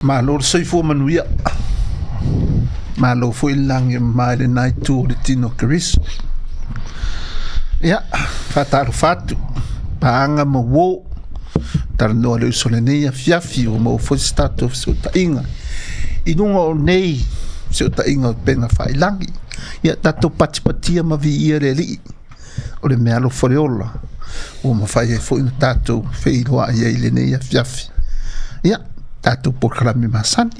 Malo le soifua manuia. Malo foi le lagi e mama i lena itu o le tino o Keriso. Ia, faatalofa atu, paaga ma uo, talanoa le uso lenei afiafi ua maua foi se tatou fesootaiga i luga o nei fesootaiga o upega failagi. Ia tatou patipatia ma viia le Alii o le meaalofa o le ola ua mafai ai foi ona tatou feiloai ai i lenei afiafi. Ia, tatou polokalame masani.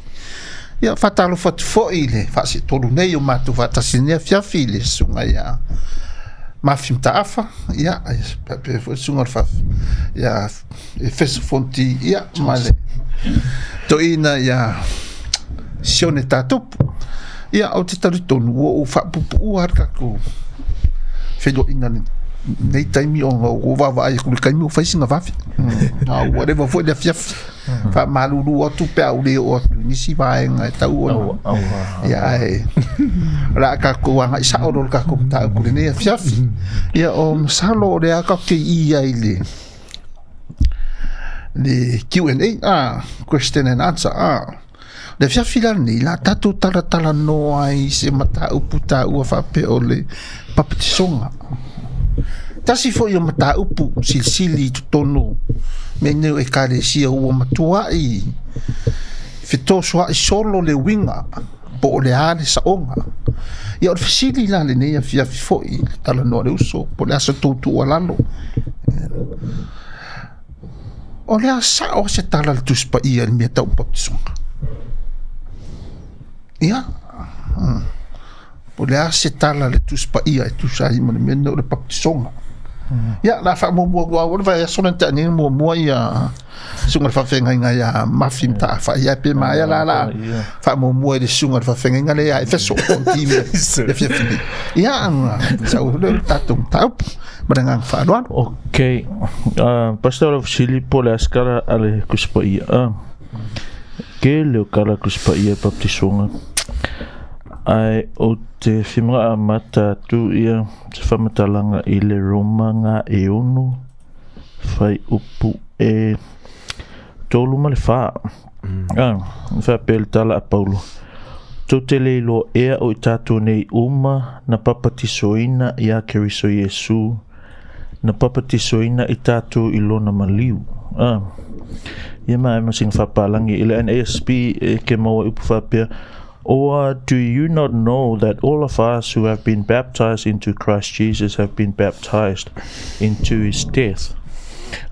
Ia, faatalofa atu foi i le faaseetolu nei o matou faatasi i lenei afiafi i le susuga ia Mafi Mataafa, ia, faapea foi le susuga ia Efeso Fonti, ia, ma le toeaina ia Sione Tatopu. Ia, ou te talitonu ua ou faapuupuua lava le tatou feiloaiga i lenei taimi ona ua vaavaai atu i le taimi ua fai sina vave. A ua leva foi le afiafi. Faamalulu atu pe a ou le oo atu i nisi vaega e tatau ona. Ia ae o le a tatou agai sao loa i le tatou mataupu i lenei afiafi. Ia o masalo o lea tatou te i ai i le le Q&A, question and answer. Le afiafi la lenei, la tatou talatalanoa ai i se mataupu taua faapea o le papatisoga. Tasi foi o mataupu silisili i totonu mea nei o ekalesia ua matuai fetosoai solo le uiga po o le a le saoga. Ia o le fesili la lenei afiafi foi i le talanoa a le uso po o le a sa tou tuualalo. O le a sao se tala a le Tusi Paia i le mea tau papatisoga? Ia, o le a se tala a le Tusi Paia e tusa ai ma le mea lenei o le papatisoga? Ia, o le a faamuamua atu lava, o le vaiaso lea na tea nei na muamua ia susuga i le faafeagaiga ia Mafi Mataafa, ia pe maea la o le a faamuamua i le susuga i le faafeagaiga lea ia Efeso le afiafi nei. Ia, ona sau lea o le tatou mataupu. Ma le agaga faaaloalo. Ok, Pastor lau fesili po o le a se tala a le Tusi Paia. Tele o tala a le Tusi Paia i baptisoga. Ae ou te fia manao amata atu ia se faamatalaga i le Roma ga e 6 fuaiupu e 3 ma le 4. E faapea le tala a Paulo, Tou te le iloa ea o i tatou nei uma na papatisoina iā Keriso Iesu, na papatisoina i tatou i lona maliu. Ia ma e ma sina faapalagi i le NASB e ke maua i upu faapea, Or do you not know that all of us who have been baptized into Christ Jesus have been baptized into his death?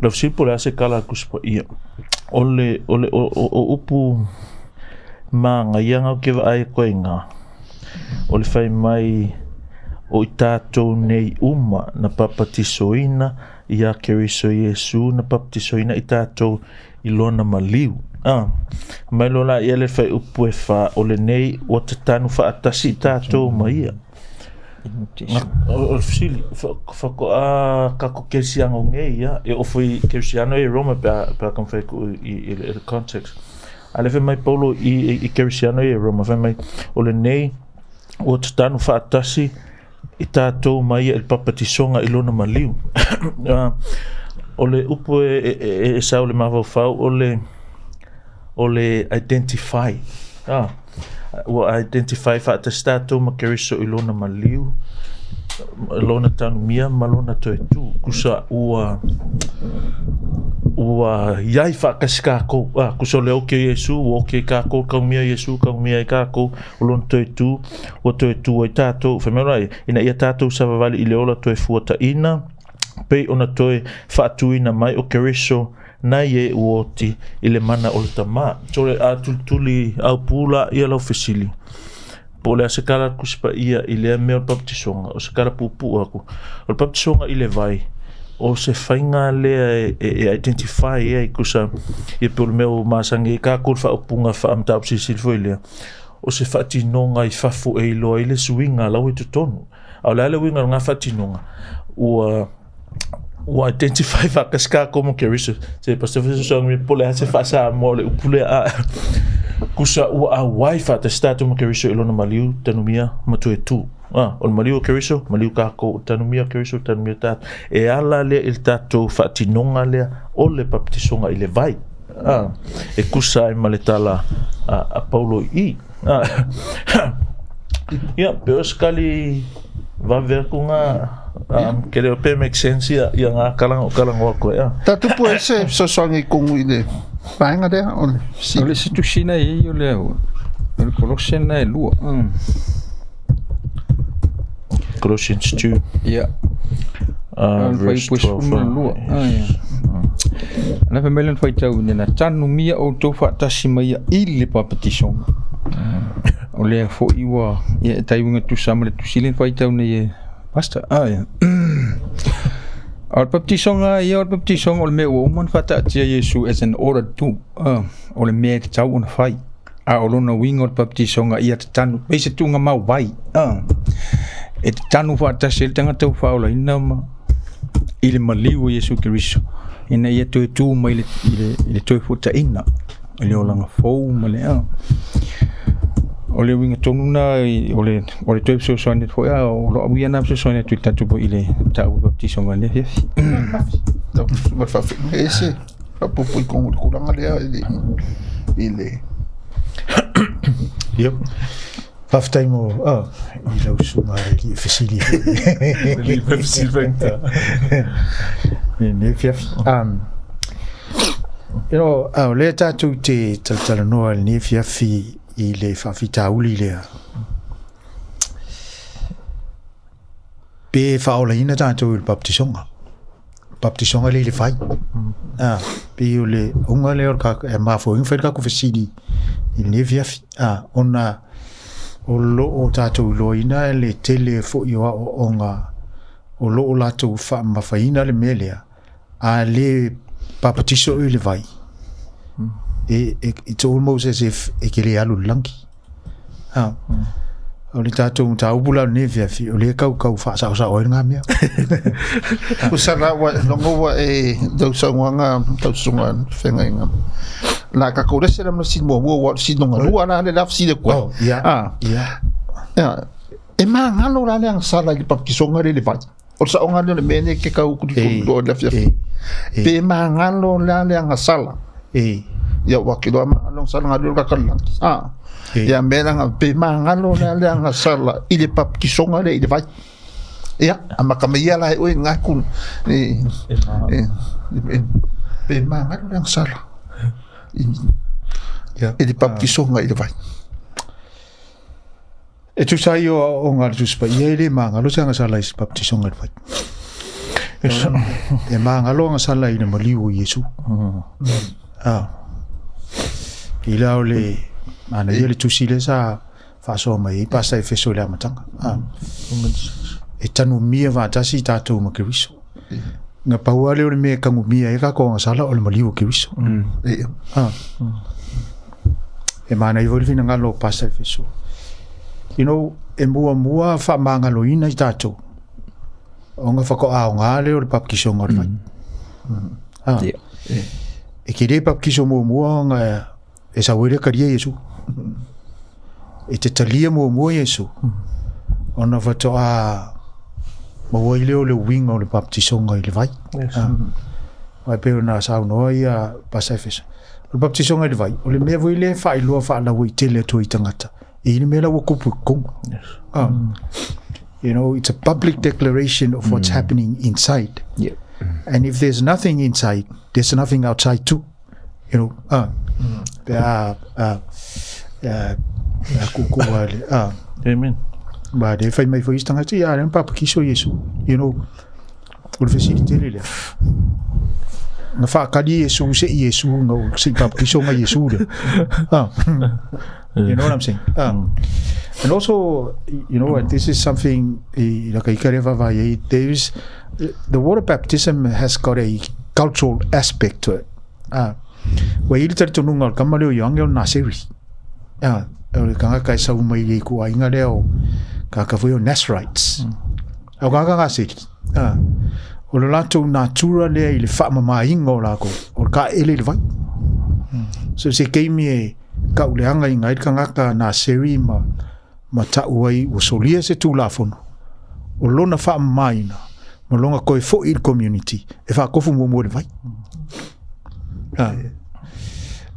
Lau fesili po o le a se kala a le Tusi Paia. O le, o le, o, o, o upu māngaia ngau ke vaai koe i ngā. O le whai mai o i tātou nei uma na papatisoina i a Keriso Iesu na papatisoina i tātou i lona maliu. Ah, mai loa la ia le whai upu e wha o le nei ua tatanu whaatasi i tātou ma ia. O le fesili, faatoa kako kerisiano nei ia, e ofo i kerisiano e Roma pe a, pe a taumafai atu i, i, i le context. A le fai mai Paulo i, i, i kerisiano e Roma, fai mai, o lenei ua tatanu faatasi i tātou ma ia i le papatisoga i lona maliu. o le upu e, e, e, e sau le mafaufau o le, o le identify. Ah, ua identify faatasi tatou ma Keriso i lona maliu, lona tanumia ma lona toe tū. Kusa ua ua iai faatasi kākou. Ah, kusa o le oke o Iesu, ua oke i kākou, kaumia Iesu, kaumia i kākou, o lona toe tū, ua toe tū ai tātou. Whai mai ora, ina ia tātou savavali i le ola toe fuataina, pei ona toe faatuina mai o Keriso nai e ua oti i le mana o le Tama. So le a tulituli au pū la ia lau fesili. Po o le a se kala Tusi Paia i lea mea o le papatisoga, o se kala puupuu aku. O le papatisoga i le vai, o se faiga lea e, e, e identify ai kusa ia pe o le mea ua masani ai kākou le faaupuga faamataupu silisili foi lea, o se faatinoga i fafo e iloa ai le suiga lau i totonu. A o le a le uiga o lena faatinoga? Ua ua identify faatasi kākou ma Keriso. Se pastor fesoasoani mai po o le a se faa-Samoa o le upu lea a kusa ua auai faatasi tātou ma Keriso i lona maliu tanumia ma toe tū. Ah, o le maliu o Keriso, maliu kākou, tanumia o Keriso, tanumia tātou. E ala lea i le tātou faatinoga lea o le papatisoga i le vai. E tusa ai ma le tala a Paulo i i. Ia, pe o se kali vave aku ngā, ke reo pe make sense ia, ia ngā kalango, kalango aku e. Ta tupu e se fesoasoani i kongu i le vaega lea o le O le isi tusi na i ai o le o le Kolose na e lua. Colossians 2. Ia. Verse 12. Lua. Ia. Ana fai mai le faitau ina na tanumia outou faatasi mai ia i le papatisoga. O lea foi ua ia e taiuga tusa ma le tusi le faitau nei e pastor. Ia. O le papatisoga ia o le papatisoga o le mea ua uma ona faataatia Iesu as an order to. O le mea e tatau ona fai. A o lona uiga o le papatisoga ia tatanu. Pei se tuuga mau vai. E tatanu faatasi ai le tagata ua faaolaina ma i le maliu o Iesu Keriso ina ia toe tu mai i le toe fuataina i le olaga fou ma le o le uiga tonu na o le toe fesoasoani atu foi o lo au ia na fesoasoani atu i le tatou i le mataupu baptisoga i le afiafi. Ma le faafetai ese faapuupuu i kongu i le tulaga lea i le Yep. Faafetai mo i lau susuga e lii fesili foi. Lii fesili faigata. Lenei afiafi. You know, o lea tatou te talatalanoa i lenei afiafi i le faafitauli lea. Pe faaolaina tatou i le baptisoga. Baptisoga le i le fai. Pei o le uga lea o le e mafua ai ona fai le tatou fesili i lenei afiafi. Ona o lo o tatou iloaina le tele foi o aoaoga o lo o latou faamamafaina le mea lea, a le papatiso i le vai, it's almost as if e te le alu i le lagi. O le tatou mataupu la o lenei afiafi, o lea e kaukau faasaosao ai lena mea. Tusa la ua logo ua e lau saunoaga tausuga feagaiga. La ka kou lese la ma si muamua ua si longa lua la le la fesili atu ai. Oh, ia, ia. Ia, e magalo la le agasala i le papatisoga le i le vai. O le saoga lea o le mea nei ke kau kuli loa le afiafi. Pe magalo la le agasala. Ia ua ke loa magalo agasala nga lua kakalalagi. Ia mea langa pe magalo la le agasala i le papatisoga le i le vai. Ia, amata mai ia la e oe ngā ku pe magalo le agasala i le papatisoga i le vai. E tusa ai o aoaoga a le Tusi Paia e le magalo se agasala i se baptisoga i le vai. E magalo agasala i le maliu o Iesu. I la o le manaia le tusi lea sa faasoa mai ai Pasta Efeso i le amataga. E tanumia faatasi tatou ma Keriso. Na pau lava lea o le mea e tanumia ai tatou agasala o le maliu o Keriso. E manaia foi le finagalo o Pasta Efeso. You know, e muamua faamagaloina i tatou ona faatoa aoga lea o le baptisoga o le vai. E te le baptiso muamua ona e sau ai le talia Iesu. E te talia muamua Iesu ona faatoa maua ai lea o le uiga o le baptisoga i le vai. Aua e pei ona saunoa ia Pasta Efeso. O le baptisoga i le vai, o le mea foi lea e faailoa faalauaitele atu ai i tagata, e i ai le mea la ua tupu i totonu. You know, it's a public declaration of what's happening inside. And if there's nothing inside, there's nothing outside too. You know, pe a, a, a, a kuku a le, a. Amen. Ma le fai mai foi isi tagata, ia, lea na papakiso Iesu, you know, o le fesili tele lea. Na whaakali Iesu se Iesu, na se i papakiso ngai Iesu lea. You know what I'm saying? And also, you know what, this is something, i laka ika lea vaavaai ai, there is, the water baptism has got a cultural aspect to it. Ua i ai le talitonuga o le tama lea o Ioane o le Naseri. O le tagata e sau mai le ituaiga lea o tagata foi o Naserites. O tagata Naseri. O le latou natura lea i le faamamaina o latou, o le taele i le vai. So se taimi e tauleagaina ai le tagata Naseri ma tau ai ua solia se Tulafono, o lona faamamaina ma lona toe foi i le community e faatofu muamua i le vai.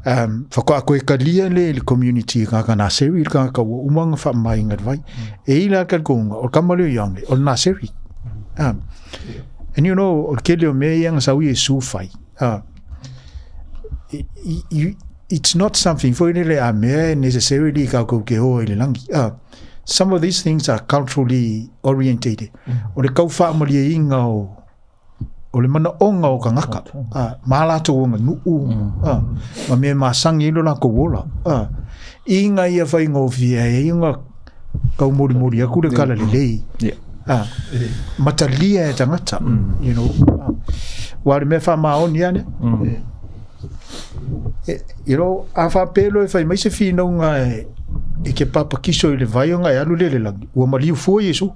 Faatoa toe talia lea i le community i tagata Naseri, le tagata ua uma ona faamamaina i le vai. E i ai la le talitonuga, o le tama lea o Ioane, o le Naseri. And you know, o le tele o mea ia na sau Iesu fai, it's not something foi lele a mea e necessarily tatou te o ai i le lagi. Some of these things are culturally orientated. O le tau faamalieina o o le manaoga o tagata, a, ma latou aganuu, a, ma mea e masani ai lo latou ola, a, ina ia faigofie ai ona taumolimoli atu le talalelei, a, ma talia e tagata, you know, a, aua o le mea faamaoni lava lea. You know, a faapea loa e fai mai se finauga e te papatiso i le vai ona e alu lea i le lagi, ua maliu fua Iesu.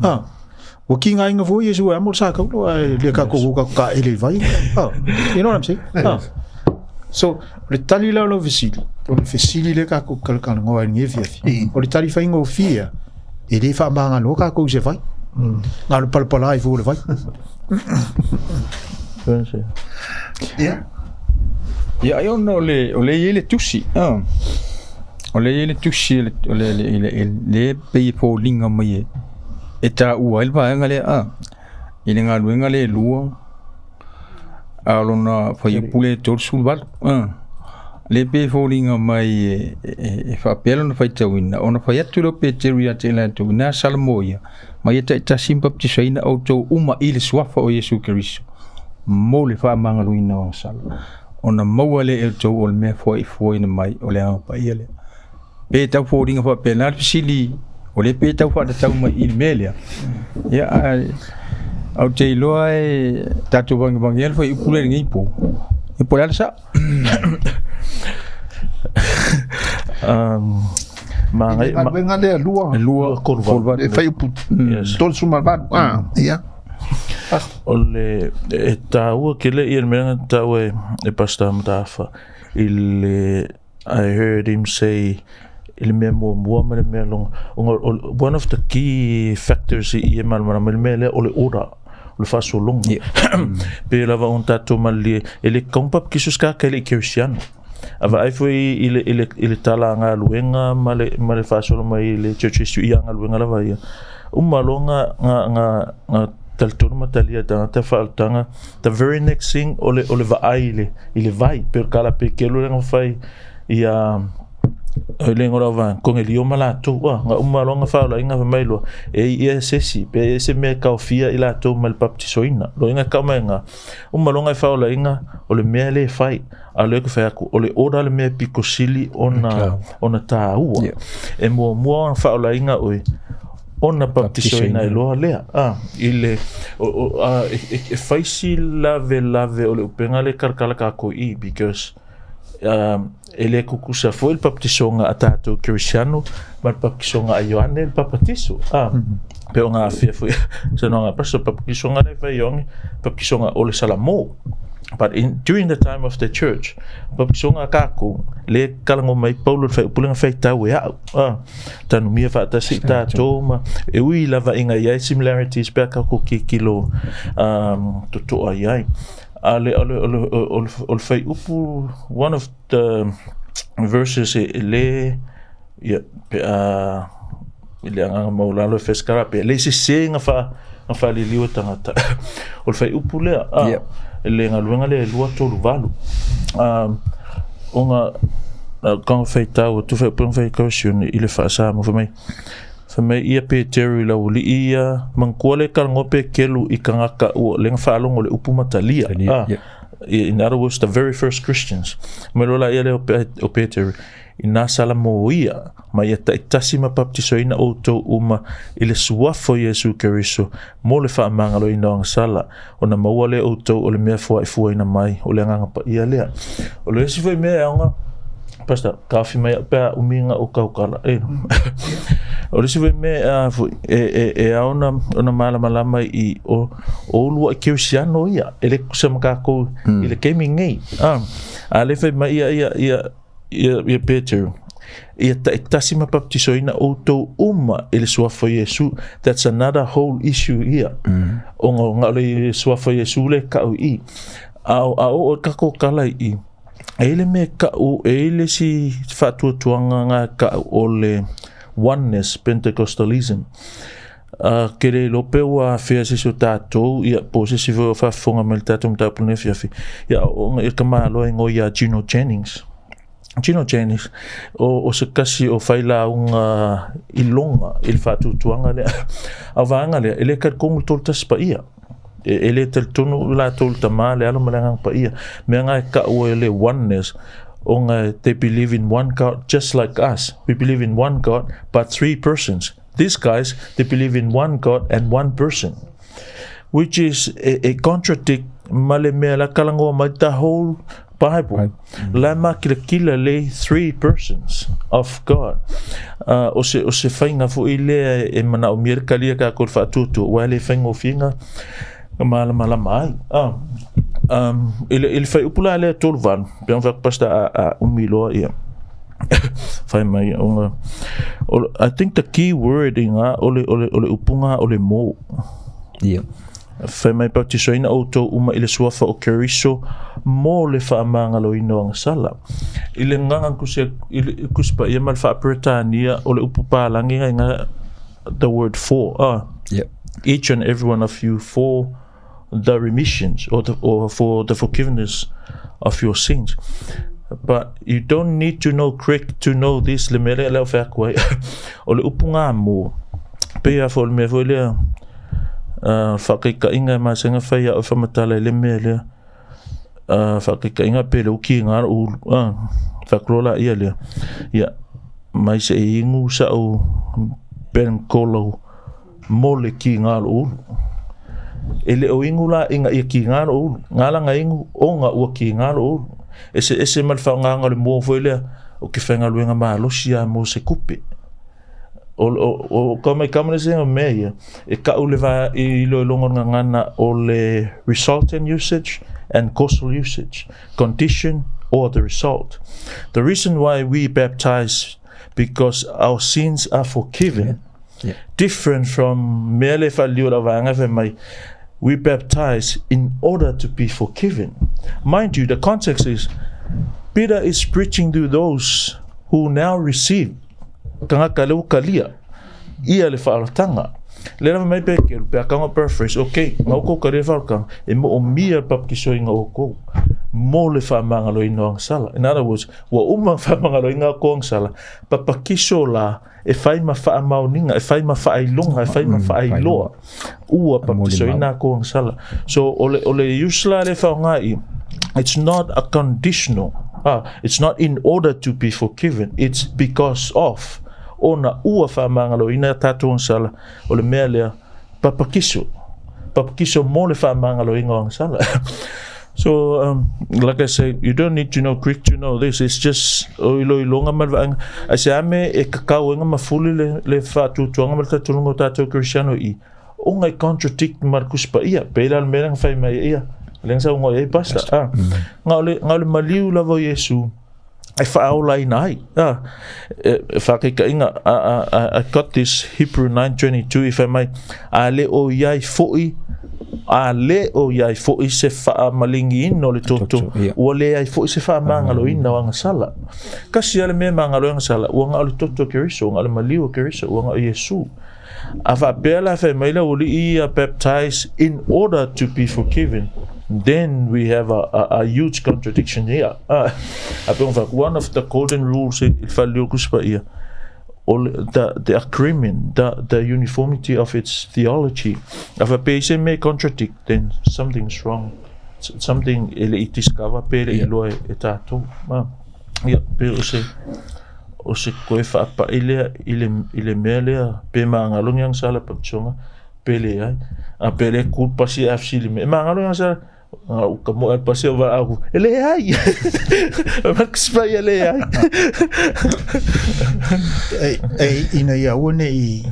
A, ua kigaina fua Iesu e amo le sa taula, ae le tatou o tatou taele i vai. Ah, you know what I'm saying? Ah. So, o le tali la o lau fesili, o le fesili lea tatou te talatalanoa ai i lenei afiafi, o le tali faigofie, e le faamagaloa tatou i se vai. Na o le palapala ai fua o le vai. Ia. Ia, ai ona o le, o le i ai le tusi. Ah. O lea e i ai le tusi o le, le, le, le pei e foliga mai e, e taua ai le vaega lea a i le galuega lea e lua a o lona fuaiupu lea e 38 a lea pei e foliga mai e, e, e faapea lona faitauina ona fai atu lea o Peteru ia te i latou ina salamo ia ma ia taitasi ma baptisaina outou uma i le suafa o Iesu Keriso mo le faamagaloina o agasala ona maua lea e outou o le mea foaifoaina mai o le Agaga Paia lea. Pe tau foliga faapena le fesili, o lea pe tau faatatau mai i le mea lea. Ia, ae ou te iloa e tatou vagivagia le fuaiupu lea i lenei po. Ia po o le a le sao? Magai, ma, galuega lea lua, 2, 3, 8. E fuaiupu 38. Ah, ia. O le e taua tele ia le mea na taua e, e Pastor Matafa i le I heard him say i le mea muamua ma le mea longa ona one of the key factors i ia malamalama i le mea lea o le ora o le faasologa Yeah. pe lava ona tatou malilie e le tatau ona papakiso se tagata e le i kerisiano a vaai foi i le, i le, i le tala a galuega ma le, ma le faasolo mai i le church history ia galuega lava ia uma loa nga, nga, nga, nga talitonu ma talia tagata faaolataga the very next thing o le, o le vaai i le, i le vai pe o le kala pe kelu le fai ia o le ngola va kongelio ma latou a nga uma loa nga faolaina fai mai loa e ia se isi pe e se mea e kaofia i latou ma le baptisoina lo inga kau mai nga uma loa nga faolaina o le mea le fai a lea ke fai atu o le ora le mea pito sili ona ona taua e muamua ona faolaina oe ona baptisoina ai loa lea a i le o, o, a, e, e, e fai si lavelave o le upega le kalakala kākou i because e le tutusa foi le papatisoga a tatou kerisiano ma le papatisoga a Ioane le papatiso a pe o nga afia foi saunoaga a pastor papatisoga lea e fai e Ioane papatisoga o le salamo but in during the time of the church papatisoga a kākou le kalago mai Paulo le faaiupu lea na faitau e a'u a tanumia faatasi i tatou ma e ui lava ina i ai similarities pe a tatou tilotilo totoa i ai A le, o le, o le, o le, o le fuaiupu, one of the verses e le, ia, pe a, i le agaga maualalo e fai pe le sese na wha, na whaliliu e tangata. O le fuaiupu lea, a, Yep. e le galuega lea e 2, 3, 8. O nga, ka nga whaitau, tu whai upu nga whaitau sione i le whaasa mo whamai, Fai mai ia Peteru i le aualii ia, manatua le kalagoa pe kelu i kagaka ua le na faalogo i le upu matalia. Talia, Ah, yeah. In other words, the very first Christians. Mai loa laia lea o Peteru, ina sala mo ia, ma ia taitasi ma baptisoina outou uma i le suafa o Iesu Keriso mo le faamagaloina o agasala, ona maua lea outou o le mea foaifuaina mai o le Agaga Paia lea. O le isi foi mea e aoga, Pastor, taofi mai au pe a umi nga o kaukala. E. O le isi foi mea foi, e, e, e ao ona, ona malamalama i o, o ulua'i kerisiano ia, e le tutusa ma kākou i le taimi nei. A, a le fai mai ia, ia, ia, ia, ia Peteru, ia taitasi ma baptisoina outou uma i le suafa o Iesu. That's another whole issue ia. Ona nga o le suafa o Iesu le kau i. A, a o o kako kala i. E i le mea ka'u, e i le isi faatuatuaga ga e ka'u o le Oneness Pentecostalism. Uh, ke le iloa pe ua afea se isi o tatou, ia, po o se isi foi o faafofoga mai i le tatou mataupu i lenei afiafi, ia, o ia ka malo e igoa ia Gino Jennings. Gino Jennings, o, o se kasi o failauga iloga i le faatuatuaga lea. A o vaega lea, e le talitonu le tolu tasi paia. E, e le talitonu latou le Tama, le Alo ma le Agaga Paia. Mea nga e ka'u e le Oneness, ona they believe in one God just like us. We believe in one God, but three persons. These guys, they believe in one God and one person. Which is e, e contradict ma le mea la kalangoa mai the whole Bible. Right. La makilakila le three persons of God. Uh, o se, o se whainga fo i lea e mana o mia kalia ka ko whaatutu, wa le whainga o whinga, ka malama lama ai. Uh, um, i le, i le whai upula lea tolu valu, pe on whakapasta a, a umi loa ia. Whai mai, onga, o, I think the key word inga, o le, o le, o le upunga o le mō. Yeah. Fai mai bautisoina outou uma i le suafa o Keriso mo le faamagaloina o agasala. I le gaga kusi i le kusi paia ma le faa-Peretania o le upu palagi ga iga the word for ah Yep. each and every one of you for the remissions or, the, or for the forgiveness of your sins. But you don't need to know Greek to know this le mea lea lea o fai atu ai. O le upu ngā mō, pei a fo le mea foi lea, uh, whakaikainga e māsenga whai a o whamatala i le mea lea, uh, whakaikainga pe le uki ngā ulu, uh, whakurola ia lea. Ia, mai se e ingu sa o Ben Kolo mo le ki ngā lo ulu. E le o ingu la inga ia ki ngā lo ulu. Ngā langa ingu o ngā ua ki ngā lo ulu. E se ese ma le whaonganga o le mua foi lea, o ke whaingaluenga malosi a mo se kupe. O, o, o ka mai kamana se o mea ia, e ka'u le va i lo longo ngana o le resultant usage and causal usage, condition or the result. The reason why we baptize because our sins are forgiven. Yeah. Different from mea le whaliu la vaanga fai mai, we baptize in order to be forgiven. Mind you, the context is Peter is preaching to those who now receive tagata le ukalia ia le faaolataga. Le lava mai pe kelu pe akanga paraphrase, okay, nga oko ka le faaolataga, e mo o mia le papakisoinga o kou mo le faamagaloina o agasala. In other words, ua uma faamagaloina o kou agasala, papakiso la e fai ma faamaoniga, e fai ma faailoga, e fai ma faailoa ua papakisoina a kou agasala. So, o le, o le use la le faaaoga i, it's not a conditional, ah, it's not in order to be forgiven, it's because of ona ua faamagaloina tatou agasala, o le mea lea, papakiso, papakiso mo le faamagaloina o agasala. So, like I say, you don't need to know Greek to know this. It's just o iloiloga ma le vaaiga. Ai se ame e kakau ai ma fuli le, le faatuatuaga ma le talitonuga o tatou Kerisiano i ona e contradict ma le Tusi Paia. Pei la le mea lea na fai mai ai ia. Lea na saunoa i ai pastor. Ah. Na o le, na o le maliu lava o Iesu e faaolaina ai. Ah. E, e faakaitaiga, I, I, I got this Hebrew 9:22 i fai mai, a le o iai fo'i, a le o iai fo'i se faamaligiina o le toto, Toto, ia. ua leai fo'i se faamagaloina o agasala. Kasi a le mea e magalo ai agasala, ua na o le toto o Keriso, ua na o le maliu o Keriso, ua na o Iesu. A faapea la fai mai le aualii ia baptize in order to be forgiven, then we have a, a, a huge contradiction here. Ah, a pe fact, one of the golden rules i le faalelio Tusi Paia, o le, the, the agreement, the, the uniformity of its theology. A faapea i se mea e contradict, then something's wrong. Something e le i discover pe le i iloa e, e tātou. Ah, ia, pe o se, o se koe faapa'i lea i le, i le mea lea, pe magalo ni agasala pakisoga, pe leai. A pe le ku pasi a fesili mai, e magalo ni agasala? A uka moe a le pasi o valaau, e leai! Makuspai e leai. E, e, ina ia aua ne i,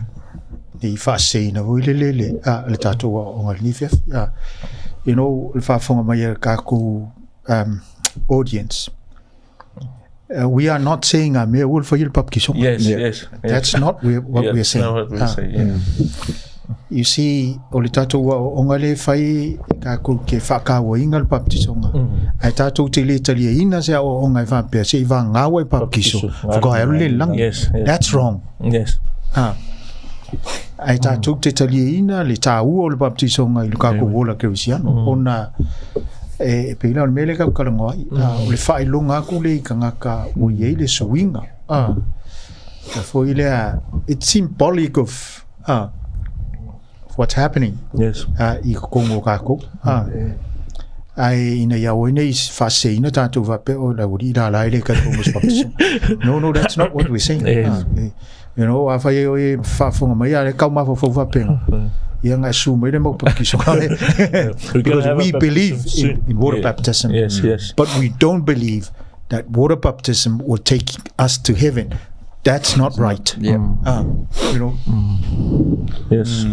ne i faaseseina foi le lele, a, le tatou aoaoga i lenei afiafi. A, you know, le faafofoga mai a le tatou um, audience, we are not saying a mea ua le faia le papakisoga. Yes, Yeah. yes, yes. That's not what Yeah, we are saying. not what we're Ah, saying, yeah. You see, o le tatou aoaoga lea e fai e tatou te faatauaina le papatisoga, ae tatou te le taliaina se aoaoga e faapea se i vagana ua e papatiso, faatoa e alu lea i le lagi. Yes, yes. That's wrong. Yes. Ha. Ae tatou te taliaina le taua o le papatisoga i le tatou ola kerisiano, ona e pei la o le mea lea tatou talanoa ai, o le faailoga atu lea i tagata ua i ai le suiga. A foi lea, it's symbolic of what's happening Yes. i totonu o tatou. Ae ina ia aua ai ne i faaseseina tatou faapea, oh, le aualii lala e le talitonu i se baptism. No, no, that's not what we're saying. Yes. You know, afai e oe e faafofoga mai, a o lea e tau mafaufau faapena, ia na e susu mai le mau baptiso. We're gonna Because have a we baptism believe in, soon. in water Yeah. baptism. Yes, yes. But we don't believe that water baptism will take us to heaven. That's not right. Yeah. You know, Yes.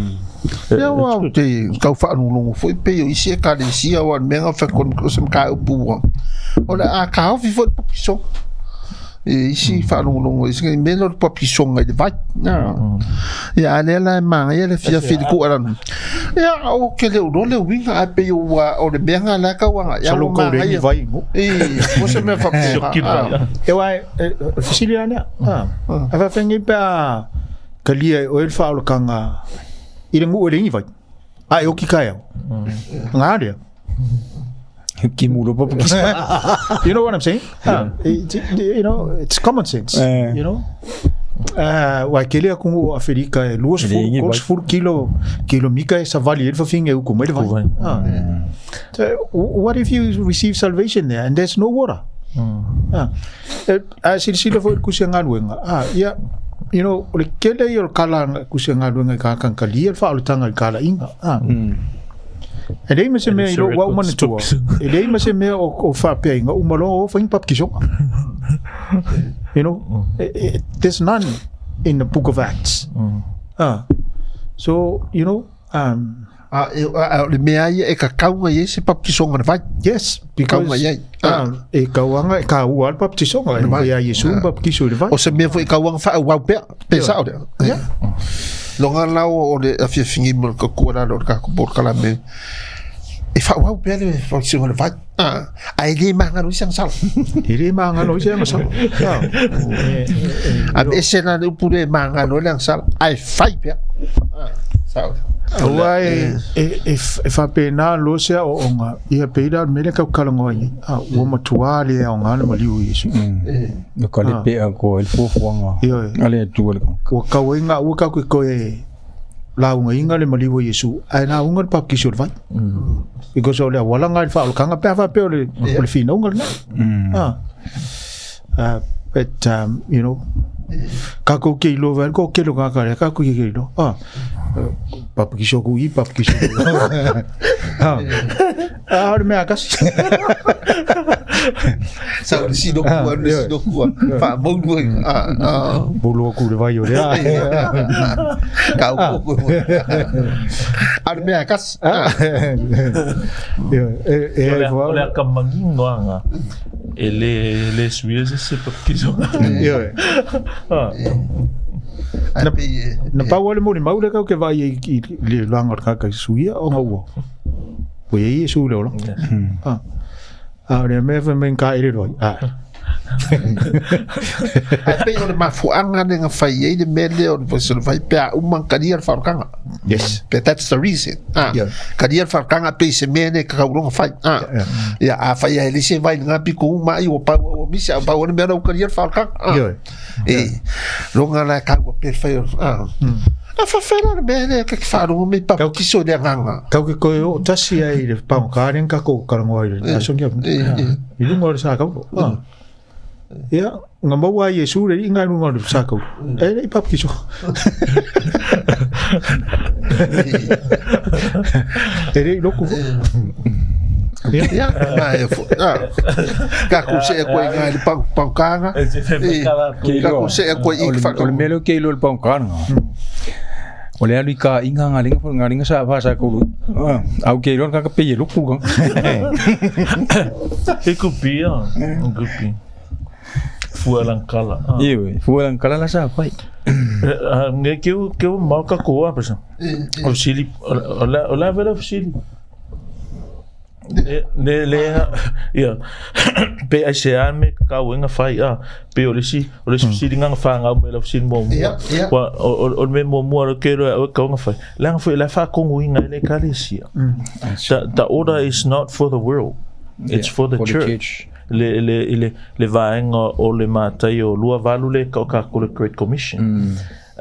Ia aua ou te tau faalogologo foi pei o isi ekalesia aua o le mea na fai atu o se mataupu ua o le a taofi foi le papisoga i isi faalogologo i isi mea lea o le papisoga i le vai. Ia a o lea la e manaia le fiafi i le tuualalo. Ia ou te le o iloa le uiga ae pei ua o le mea lena la e tau agai Masalo ua kau le manaia. ni vai i I o se mea faapena. E aua e o le fesili la lea. A faafeagai pe a talia e oe le faaolataga i le nuu e leai ni vai, a e oki taeao. Gā lea. Ki mu lo papu You know what I'm saying? You know, it's common sense. You know? Aua e tele atunuu o Aferika e 20, 30 kilo, kilomita e savali ai le fafine e utu mai le vai. So, what if you receive salvation there and there's no water? A silasila foi i le tusi a galuega, ia, you know, o le tele ia o le kala a tusi a galuega i tagata na talia le faaolataga i le talaiga. E leai ma se mea i lou au manatua, e leai ma se mea o faapea ina uma loa o fai ni baptisoga. You know, there's none in the book of Acts. So, you know, A, e, a, o le mea ia e kakau mai ai se baptisoga i le vai. Yes, Kakau because mai ai. E kauanga e kāua le baptisoga, e mai a Iesu le baptiso i le vai. O se mea foi e kauanga whaauau pea, pe sao lea. Yeah. Longa lau o le afiafiga mo le kakua lalo o le tatou polokalame e faaauau pea le baptisoga i le vai. Ae le magalo ai se agasala. E le magalo ai se agasala. Aveese la le upu lea e magalo ai le agasala, ae fai pea. Sao lea. Aua e, e, e, e faapena loa se aoaoga, ia pei la o le mea lea tatou talanoa ai nei, ua matua le aoga le maliu o Iesu. No ka le pea ko el fuafuaga Ioe. a le Atua le tagata. Ua tau ai gaua tatou te toe laugaina le maliu o Iesu, ae lauga le papikiso o le vai. Because o le auala lena i le faaolataga pe a faapea o le, o le finauga lena. But, you know, Kakou ke iloa vai le toatele o tagata lea kakou ke iloa. Ah, papakiso aku i, papakiso aku. Ah, ah, o le mea akasi. Sa o le sinokua, le sinokua. Whaamaunu ai. Ah, ah. Bolo aku le vai o le a. Ka o koko. A le mea akasi. Ah. E, e, O le akamangino anga. E le le suia se se papisoga. Ioe. Na, na pau lava le molimau lea kau ke vaai ai i le laga o le tagata i suia ona ua ua i ai Iesu i le olaga. Ah. A o le mea fai mai na taelelo ai. Ah. Ae pei o le mafuaaga lea na fai ai le mea lea o le voice o le vai pe a uma ona talia le faaolataga. Yes. Pe that's the reason. Ah. Yeah. Talia le faaolataga pei se mea lea e tatau loa ona fai. Ah. Yeah. Ia, afai lava e leai se vai i lena pito uma ai ua pau ua misi, a pau lava le mea lea ua talia le faaolataga. Ah. Ioe. E, loga la e taua pe fai o. Ah. A faafeai la le mea lea ka te faalogo mai papatiso i le agaga. Kau ke koe oo tasi ai i le pagota lea na tatou talanoa ai i le aso nei. I luga o le sa kaulo. Ia, na maua ai e Iesu le alii na i luga o le sa kaulo. E le i papatiso. E le i loku foi. Ia, ma e fo. Ka ku se e koe ngai le pau paukanga. Ka ku se e koe i O le mea lea ou te iloa i le paukanga, o le alu i ka inga nga linga nga linga sa fa sa kulu. Au ke iloa ka pe ye luku ka. E kupi a, kupi. Fua lang kala. Ioe, fua lang kala la sa fai. Nge keu keu mau ka koa pesa. O sili o la o la vela sili. Ne ne le ia pe ai se ame ka wenga fai a pe o le si o le sili nganga fa ngau me la sili mo mo. Wa o o me mo mo ro ke ro o ka nga fai. La nga fai la fa kongo inga le kalesia. The order is not for the world. It's for the church. Le le le le vaega o le Mataio 28 le ka o kākou le Great Commission.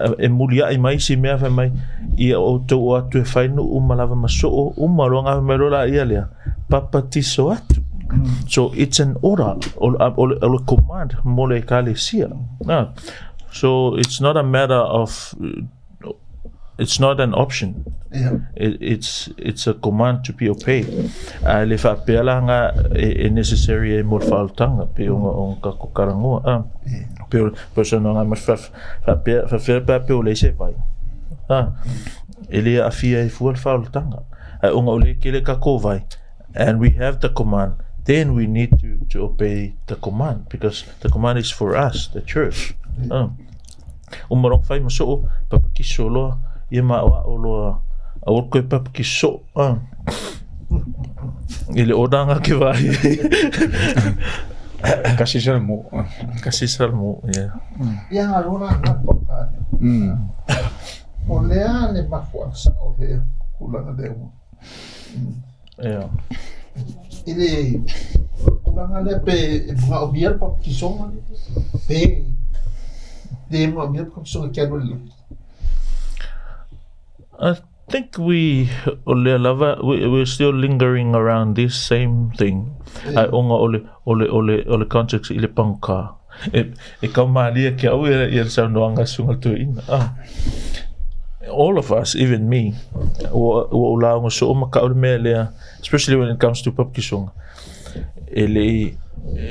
E muliaʻi mai isi mea fai mai ia outou o atu e fai nuu ma lava ma soo uma loa gafa mai loa laia lea papatiso atu. So it's an order o, o, o le command mo le ekalesia. So it's not a matter of it's not an option. Yeah. It's a command to be obeyed. A le faapea la nga e, e necessary e mo le faaolataga pe o o ka ko karangoa. Ah. Pe o pe o nga ma fa faapea faapea pe pe o le se vai. Ah. E le afia e fua le faaolataga. Ai onga o le kele ka ko vai. And we have the command. Then we need to obey the command because the command is for us, the church. Ah. Uma loa fai ma soo, papakiso loa, ia ma aoao loa, aua le toe papakiso soo, a. I le oda ke vai. Kasi salmo. Kasi salmo, yeah. Ia nga lola nga pa O lea le mafuaga sao lea tulaga lea ua. Yeah. I le tulaga lea pe e manaomia le papatisoga pe le manaomia le papatisoga e te alu i le lotu. I think we o lea lava we're still lingering around this same thing. Ai onga o le o le o le o le context i le pangka. E e kaumalie ke au ia ia le saunoaga susuga le toeaina. Ah. All of us, even me, ua ua ou lauga soo ma kau le mea lea, especially when it comes to papakisoga. E le i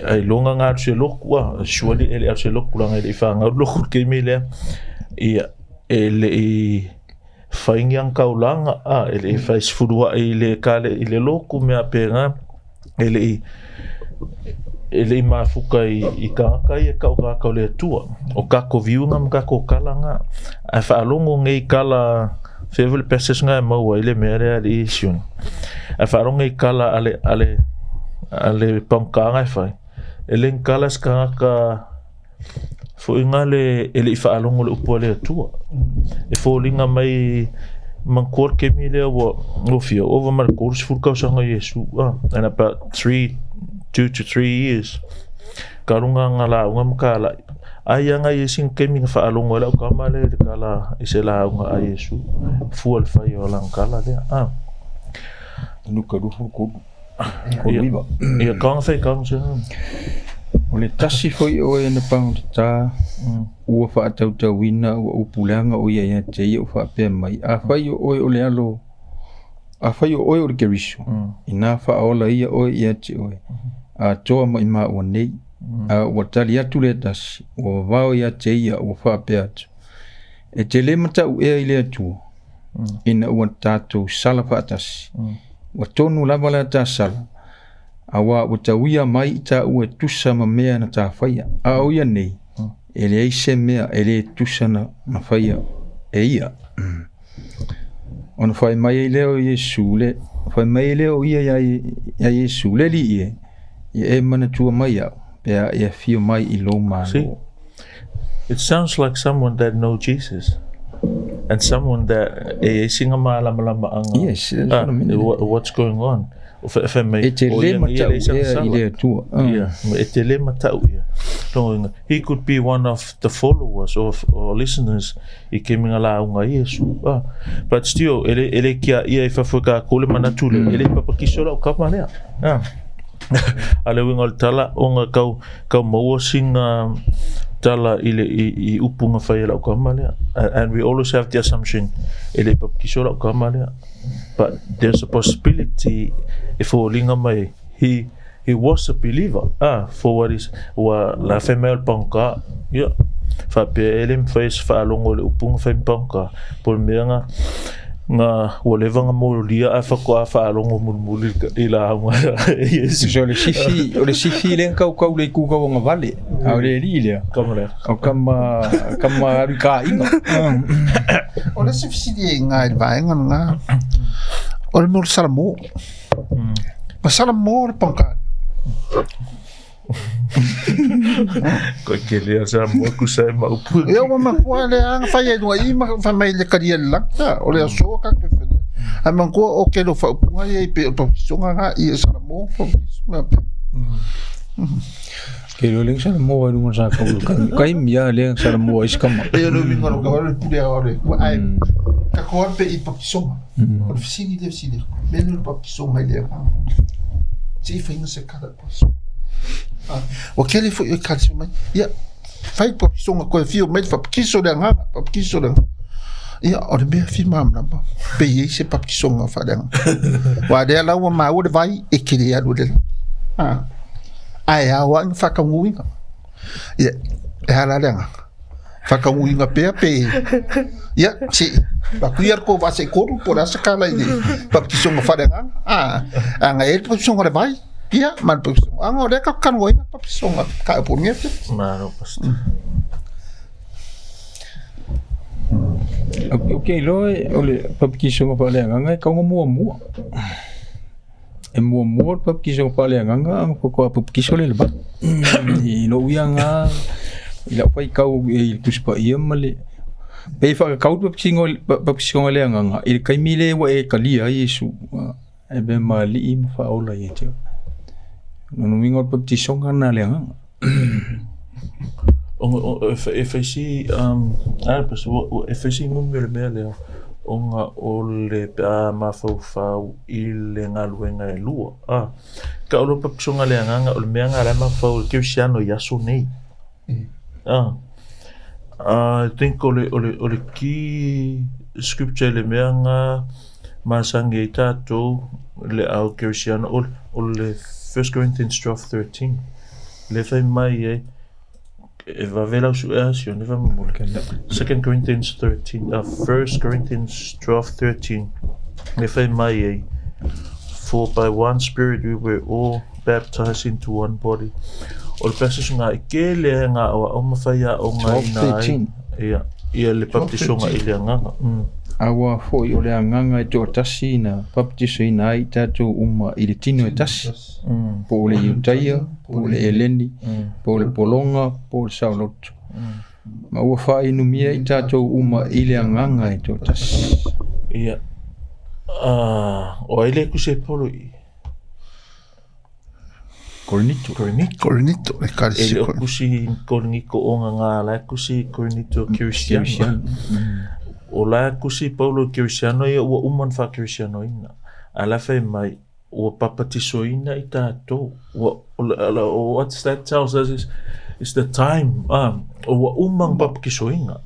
ailoga nga alu se loku ah, surely e le alu se loku leaga e le i fagau le loku i le taimi lea. Ia e le i faingia ni taulaga ah, e le i fai sefuluai i le kale i le loku mea pena e le i e le i mafuka i, i tagata ia kau tagata o le Atua. O kako viuga ma kako kala nga. Ae faalogo nei kala fea foi le passage nga e maua ai le mea lea alii Sione. Ae faalogo nei kala a le, a le, a le pagoka e fai. E le ni kala se tagata foi nga le e le i faalogo le upu a le Atua. E foliga mai manatua le kemi lea ua ua fia ova ma le 30 tausaga o Iesu ah, and about 3 2 to 3 years ka luga nga lauga ma ka ala'i ai aga i isi kemi na faalogo ai lau tama lea i le kala i se lauga a Iesu fua le fai o lana kala lea ah. Luka 23. 39. Ia ka fai ka se. O le tasi foi o e na pagotata ua faatautauina ua upu leaga o ia ia te ia o faapea mai. Afai o oe o le alo, afai o oe o le Keriso, inā faaola ia oe ia te oe, atoa ma i maua nei. A ua tali atu le tasi, ua vavao ia te ia ua faapea atu. E te le matau ea i le Atua, ina ua tatou sala faatasi. Ua tonu lava la ta sala, auā ua tauia mai i tāua e tusa ma mea na tā faia. A o ia nei, e leai se mea e lē tusa na, na faia e ia. Ona fai mai ai lea o Iesu le, fai mai ai lea o ia ia, ia Iesu, le Alii e, ia e manatua mai au, pe a e afio mai i lou See? Malo. It sounds like someone that know Jesus and someone that e ai singa malamalama anga. Yes, that's what I mean. What's going on? O fa fa mai E te o le ia ia matau le isanga ea i sala. le Atua. Yeah, e te le matau ia. Tonga, he could be one of the followers or listeners i ke minga la unga Iesu. Ah, but still, e le, e le kia ia i fafo ka kule manatu le, e le papakiso lau kama lea. Ah. A le uiga o le tala, onga kau, kau maua singa tala i le i, i upu nga fai e lau kama lea. And we always have the assumption, e le papakiso lau kama lea. But there's a possibility e foliga mai he was a believer ah for what is ua la fai mai o le pagota ia faapea e le mafai e se faalogo i le upu na fai ma pagota po o le mea na Nga ua leva na molia ae faatoa faalogo mulimuli i lauga a Iesu. So o le sifi, o le sifi lea na kaukau le itu tauagavale, a o le alii lea, Kama lea. o kama, kama alu i kaiga. O le isi fesili e iga i le vaega lena, o le mea o le salamo. Na salamo le pagā. Koe kele a sa moa kusa e maupu. Ia ua manatua lea na fai ai luga i i ma fai mai le talia i le lagi. O le aso ka ke whenua. Ae manatua o tele o faaupuga ia i pei o le papakisoga na i e salamo papakiso mea pea. Ke loa lea na salamo ai luga o le sa kau kaimi a lea na salamo ai si kama. E o le uiga o lou tau le pule a le Atua ae tatou alu pea i papakisoga. O le fesili lea fesili atu, mea lea o le papakisoga i le agaga. Se i faiga se tala i le papakisoga. Ua tele foi ekalesia mai, ia fai papakisoga toe afio mai le papakiso le agaga, papakiso le agaga. Ia o le mea fia malamalama pe i ai se papakisoga faaleagaga. Aua o lea la ua maua le vai e te le alu i le lagi. Ae ao lava ina faataunuuina. Ia, e a la le agaga? Faataunuuina pea pe ia se i avatu ia le tou vaa seitolu po o le a se tala i le papakisoga faaleagaga. Ana e i ai le papakisoga o le vai, ia ma le papakisoga, ana o lea tatou te talanoaina papakisoga mataupu o lenei afiafi. Malo pastor. Ou te iloa o le papakisoga faaleagaga e tatau ona muamua. E muamua le papakisoga faaleagaga ona faatoa papakiso lea i le vai. I lou ia lena, i lau faitau i le Tusi Paia ma le, pei e faatatau le papakisoga leagaga i le taimi lea ua e talia ai Iesu e avea ma Alii ma Faaola ia te oe. O lona uiga o le papakisoga lena a le agaga. E fai si e fai si numi o le mea lea ona o le pe a mafaufau i le galuega e lua tau loa papasoga le agaga o le mea lena la e mafaufau e kerisiano i aso nei I think o le o le o le key scripture i le mea lena masani ai tatou le au kerisiano o le First Corinthians 12:13 Le fai mai ai, e vave lau sue a Sione faamolemole. 2 Corinthians 13, 1 Corinthians 12, 13, le fai mai ai, For by one spirit we were all baptized into one body. O le passage ngā i kele ai ngā o ao mawhai a o ngā ina ai. Ia, ia le baptisoga i le agaga. Aua foi o le agaga e toatasi na baptisoina ai i tatou uma i le tino e tasi. Po o le Iutaia, po o le Eleni, po o le pologa, po o le saoloto. Ma ua faainumia i tatou uma i le agaga e toatasi. Ia, o ai le tusi e Paulo i? Korinito. Korinito. Korinito, E ekalesia le o Korinito. tusi Korinito ona ngā la e tusi Korinito Kerisiano. Kerisiano. O la e tusi Paulo Kerisiano ia ua uma ona faakerisianoina. A la fai mai, ua papatisoina i tatou, ua, what that tells us is, is the time, ua uma ona papatisoina.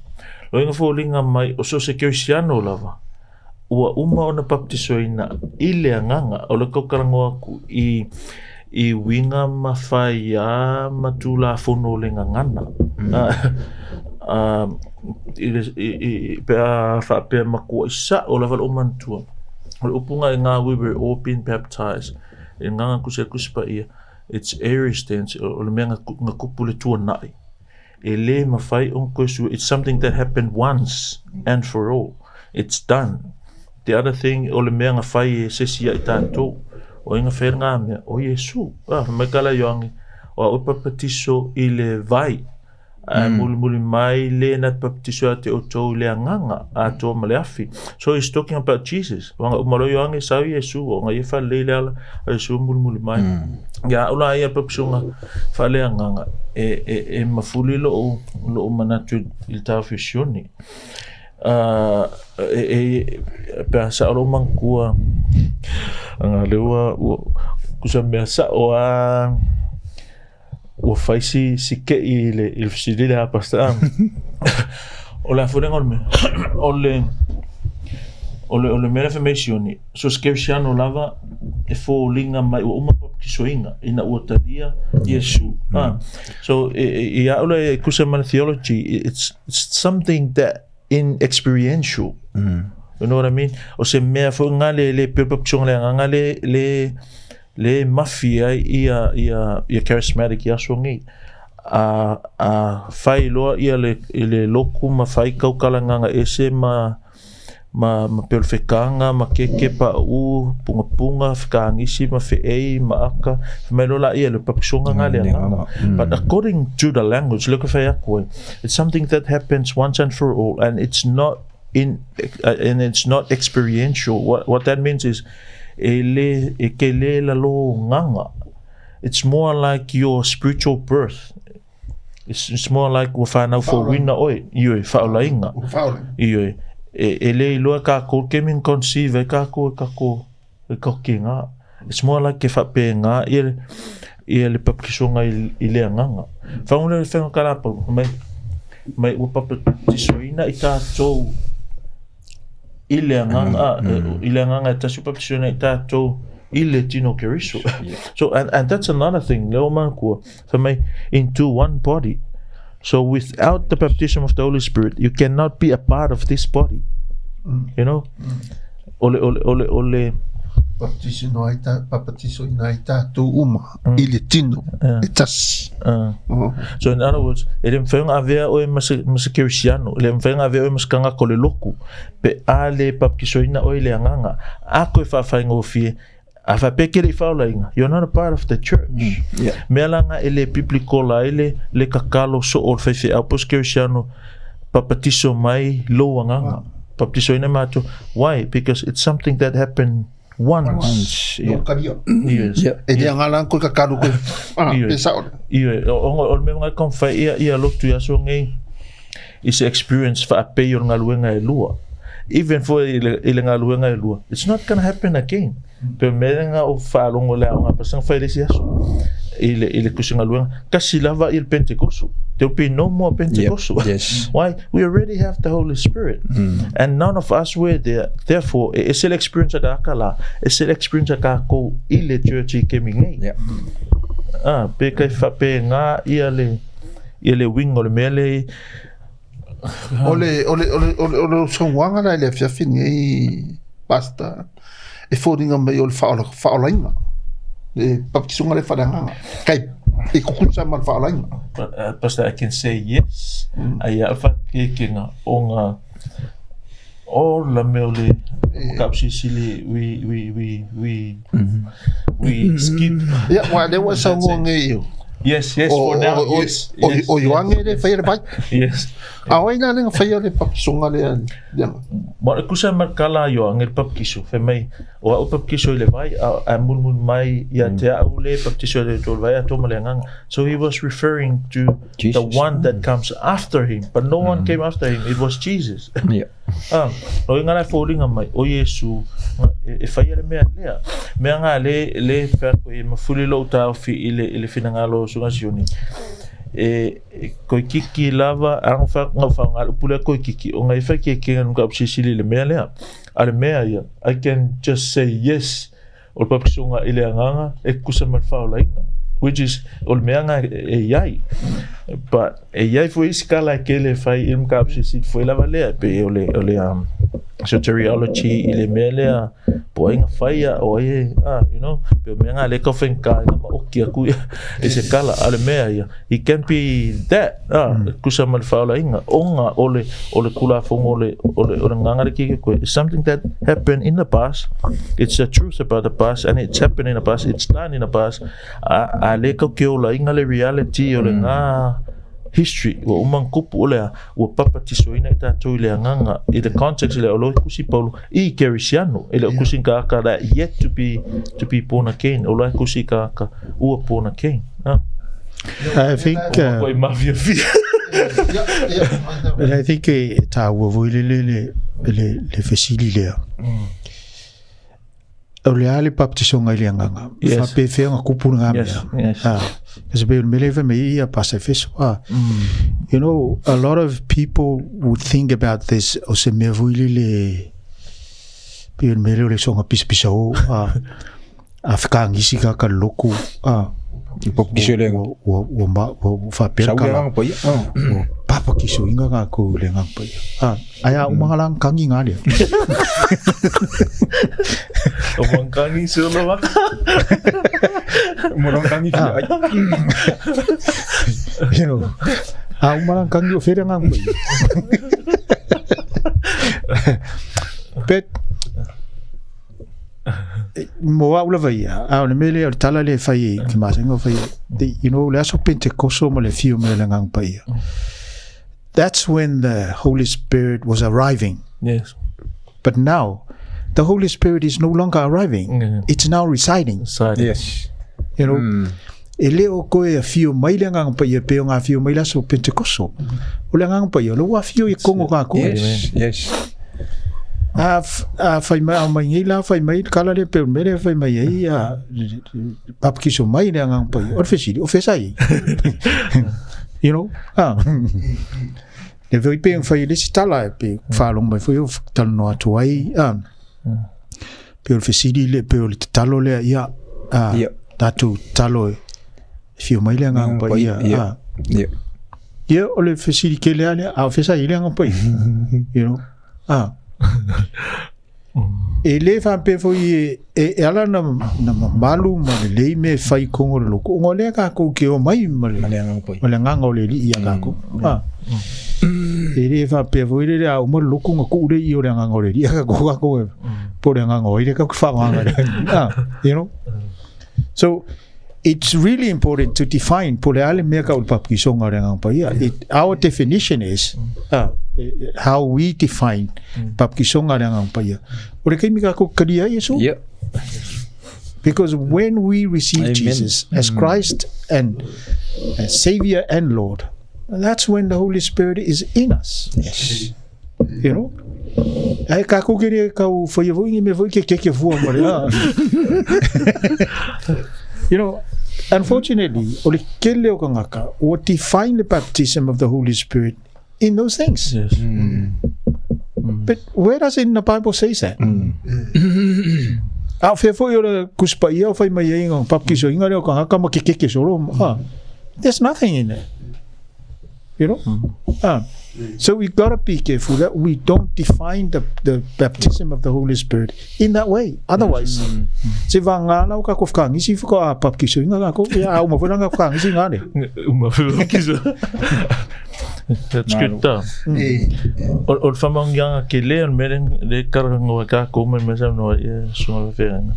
Loiga foliga mai, o so o se kerisiano lava, ua uma ona papatisoina i le agaga, o le tau talanoa atu i, i uiga ma faiā ma tulafono o le gagana. I le, i, pe a faapea matuai sa'o lava lo'u manatua, o le upu lena i ngā we were all been baptized i le agaga tusi a le Tusi Paia, it's aorist tense, o le mea na tupu le tuana'i, e lē mafai ona toe sui, it's something that happened once and for all, it's done. The other thing, o le mea na fai e se isi ia i tatou, o ai na fai lena mea? O Iesu. Fai mai ka la Ioane, o au e papatiso i le vai, Ae mulimuli mai le na te baptiso ia te outou i le Agaga atoa ma le afi. So he's talking about Jesus. Wanga uma loa Ioane sau Iesu, o nga ia whalelei le ala, a Iesu mulimuli mai. Ia au la ia baptisoga faaleagaga e, e, e mafuli lo'u, lo'u manatu i le taofi o Sione. E, e, pe a sa'o lo'u manatua, aga lea ua, ua, kusa mea sa'o a, Ua fai si, si ke'i i le, i le fesili lea a Pastor Am. o le a foi le o le mea, o le, o le, o le mea lea fai mai Sione, so se kerisiano lava e foliga mai ua uma papatisoina ina ua talia Iesu. Ah. So e, e, i a'u la e tusa ma le theology, it's, it's something that in experiential. You know what I mean? O se mea foi nga le le pe baptisoga le agaga le le le mafi ai ia ia ia charismatic i aso nei. A a fai loa ia le i le loku ma fai kaukalagaga ese ma ma ma peo le fekaga ma keke pauu pungapunga fekagisi ma feei ma aka fai mai loa laia le papisoga ga le agaga. But according to the language lea ka fai atu ai, it's something that happens once and for all and it's not in and it's not experiential. What that means is e le e ke le lalo gaga. It's more like your spiritual birth. It's, it's more like ua whanau fouina oe, ioe, whaolainga. Ioe, e, e le iloa kākou, ke min conceive e kākou e kako, e kako ki ngā. It's more like ke whape ngā, ia, ia le papikisoga i, i le anganga. Whaungule le whenga karapau, mai, mai ua papatisoina i tātou i le agaga, i le agaga e tasi baptisoina i tātou i le tino Keriso. So, and that's another thing, leo makua, fai mai, into one body. So without the baptism of the Holy Spirit, you cannot be a part of this body. You know? Ole, ole, ole, ole. Baptisino ai ta, baptisoina ai tātou uma i le tino e tasi. So in other words, e le mawhai ona avea oe ma se, ma se Kerisiano, e le mawhai ona avea oe ma se kangaka o le loku, pe a le baptisoina oe i le agaga, a koe whaawhaingofie, a whapea ke le i whaolainga, you're not a part of the church. Yeah. Mea la nga e le biblical ai le, le kakalo so o le whaiwheau po se Kerisiano, papatiso mai lou agaga. Baptisoina mātou. Why? Because it's something that happened once. Once, yeah. No karia. Yes. Yeah. E le angala koe kakalu koe. Ah, Ioe. pe sao. Ioe, o, o le mea ngai konfai ia, ia lotu i aso nei, i se experience whaapei o le galuega e lua. Even for i le, i le galuega e lua, it's not gonna happen again. Pe mea nga o whaalongo le aonga pasanga whai le isi aso. I le, i le kusi galuega. Kasi lava i le Pentekoso. There will be no more Pentekoso. Yep. Yes. Why? We already have the Holy Spirit. And none of us were there. Therefore, e ese le experience a ka la, ese le experience a ka kou i le church i kemi nei. Yeah. Ah, pe kai whape ngā ia le, ia le wing o le mea le, O le, o le, o le, o le, o le songuanga la i le afiafi nei, pastor, e fōringa mai o le whaola, whaolainga. Le baptisoga le whaleagaga. Kai, e kukusa ma le whaolainga. But, Pastor, I can say yes. Ai a whakekenga o ngā o la mea o le makausisili we, we, we, we, we skip. Ia, wa le wa saungoa nei i o. Yes, yes, for now, o, yes. o, yes, o Ioange le whaia le vai. Yes. A oi nā lenga whaia le baptisoga le le- Ma le kusa ma kala yo ange le papikiso fe mai o au papikiso i le vai a, a mulmul mai ia te au le papikiso i le tolu vai a toma le anganga. So he was referring to the Jesus. one that comes after him, but no one came after him. It was Jesus. Yeah. Ah, o inga lai fōlinga mai, o Iesu, e, e whaia le mea lea. Mea ngā le, le whea e mafuli lou tāofi i le, i le whinangalo o Sunga Sioni. E, e koi kiki lava, a ngā wha, ngā wha ngā upu lea koi kiki, o ngā i whai ke kenga nunga upsisili le mea lea. A le mea ia, I can just say yes, o le papisoga i le agaga e kusa ma le faolaina, which is o le mea nga e iai. But e iai foi isi kala e kele fai i le makapu foi lava lea pe o le o le soteriology i le mea lea po ai nga faia o ai e ah, you know, pe o mea nga le ka whenka ina ma oki aku ia e se kala a le mea ia. It can be that ah, kusa ma le faolainga onga o le o le kulafogo o le o le o le gaga le keke koe. It's something that happened in the past. It's the truth about the past and it's happened in the past. It's done in the past. A a le kau ke olainga le reality o le ngā history ua uma ona kupu o le a ua papatisoina i tātou i le agaga i the context le o lo kusi Paulo i Kerisiano e le o kusi ka aka that yet to be born again o lo kusi ka aka ua born again ah. I think Koe mafia fia. But I think e tāua foi le le le le le fesili lea. O le a le baptisoga i le agaga. Yes. Faapefea ona kupu le Yes, mea. yes. Ah, kasi pe o le mea lea e fai mai ai ia Pastor Efeso. Ah, You know, a lot of people would think about this o se mea foi le le pe o le mea lea o le soga pisapisa o ah, a whakaangisi ka ka loko ah, Baptiso le ua ua ua ma ua ua faapea Sau le kala agaga paia. ua Papakisoiga kākou i le Agaga Paia. A, ae a uma ngā kangi ngā lea. O mangkangi solo maka. Mo rong kangi fi ai. You know, a uma lang kangi o fere ngā paia. But, mo au lava ia, a o le mea lea o le tala lea e fai ai, ke masani ona fai ai, the, you know, le aso Pentekoso ma le afio mai o le Agaga Paia. That's when the Holy Spirit was arriving. Yes. But now, the Holy Spirit is no longer arriving. Yeah. It's now residing. Side. Yes. You know, e le o koe afio mai le Agaga Paia pe o ngā afio mai le aso Pentekoso. O le Agaga Paia, o le ua afio i kongo kā koe. Yes. Yes. A, a whai mai, a mai nei la whai mai, kala le pe o mere whai mai ai, a papakiso mai le Agaga Paia. O le fesili, o fesa ai. You know? Ah. Le foi pe whai le si tala e pe whalong mai foi o talanoa atu ai. Ah. Pe o le fesili le, pe o le tatalo lea, ia, ah, Ia. tātou tatalo e fio mai le Agaga Paia. Ia. Ah. Ia. Ia, o le fesili ke lea lea, a o fesa i le Agaga Paia. You know? Ah. E le whaapea foi e, e, e ala na, na mamalu ma le lei me whai kongo le loko. Ngo lea kākou ke o mai ma le, Ma le Agaga Paia. ma le nganga o le li ia kākou. Ah. E le whaapea foi le lea uma le loko nga ku le i o le nganga o le li ia kākou kākou e. Po le nganga o i le kākou whaanganga le. Ah, you know? So, it's really important to define po le ale mea ka o le papakisonga o le Agaga Paia. It, our definition is how we define papakisonga o le Agaga Paia. O le kaimi kākou kalia ai Iesu. Ia. Because when we receive Amen. Jesus as Christ and as Savior and Lord, that's when the Holy Spirit is in us. Yes. You know? Ai kākou ke le kau whaia foi ngi me foi ke keke fua ma le, ah. You know, unfortunately, o le kele o kangaka ua define the baptism of the Holy Spirit in those things. Yes. But where does it in the Bible says that? A o fea foi o le kusipaia o whai mai ai ngā papakiso inga leo kangaka ma ke keke solo. Ah, there's nothing in it. You know? Ah. So we gotta be careful that we don't define the baptism of the Holy Spirit in that way. Otherwise, se wā ngā lau ka ko whakangisi whaka a papakiso inga ngā ko, ia a uma whana ngā whakangisi ngā ne. Uma whiro That's good tā. E, O o le whamangianga ke le o le mere le karanga ka ko me me sa no ia sunga whenga.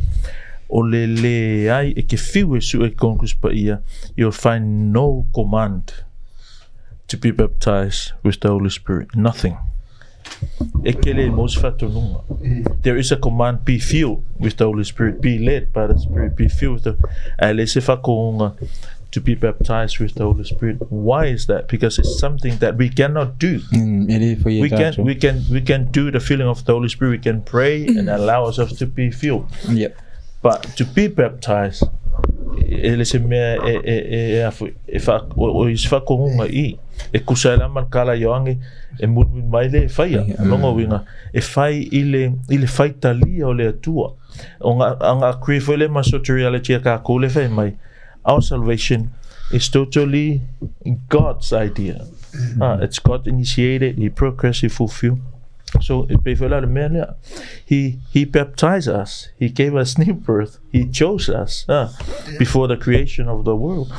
O le le ai e ke fiu e su e konkus pa ia, you'll find no command to be baptized with the Holy Spirit. Nothing. E ke le mos whatonunga. There is a command, be filled with the Holy Spirit, be led by the Spirit, be filled with the... A le se whakoonga to be baptized with the Holy Spirit. Why is that? Because it's something that we cannot do. E le whai e We can tātou. we can we can do the filling of the Holy Spirit. We can pray and allow ourselves to be filled. Ia. But to be baptized, e le se mea e e e e afu e wha o o i se whakohunga i e kusa e lama kala ioange e mulmul mai le e whaia longo winga e whai i le i le whaitalia o le atua o ngā a ngā cree foi le ma soteriology a ka kule whai mai our salvation is totally God's idea. It's God initiated, he progressed, he fulfilled. So e pei foi la le mea lea. He baptized us. He gave us new birth. He chose us before the creation of the world.